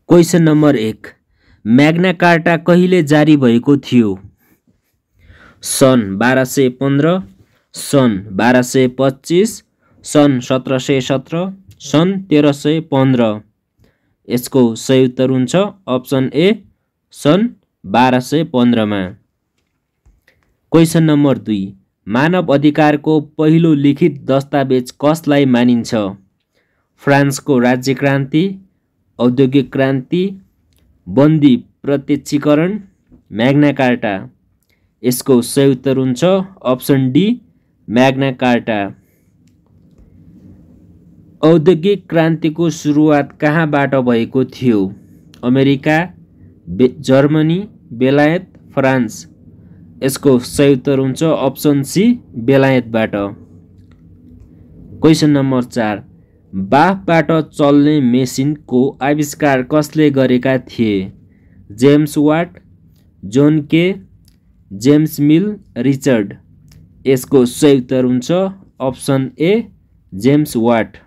Question number 1, म्याग्ना carta कहिले जारी भएको थियो? सन् 1215, सन् 1225, सन् 1717, सन् 1315। यसको सही उत्तर हुन्छ अप्सन ए, सन् 1215 मा। क्वेसन नम्बर 2, मानव अधिकारको पहिलो लिखित दस्तावेज कसलाई मानिन्छ? फ्रान्सको राज्य क्रान्ति, औद्योगिक क्रान्ति, बन्दी प्रत्यक्षीकरण, म्याग्ना कार्टा। यसको सही उत्तर हुन्छ अप्सन डी, म्याग्ना कार्टा। औद्योगिक क्रान्तिको सुरुवात कहाँबाट भएको थियो? अमेरिका, जर्मनी, बेलायत, फ्रान्स। यसको सही उत्तर हुन्छ अप्सन सी, बेलायतबाट। क्वेसन नम्बर 4, बाफबाट चल्ने मेसिनको आविष्कार कसले गरेका थिए? जेम्स वाट, जोन के, जेम्स मिल, रिचर्ड। यसको सही उत्तर हुन्छ अप्सन ए, जेम्स वाट।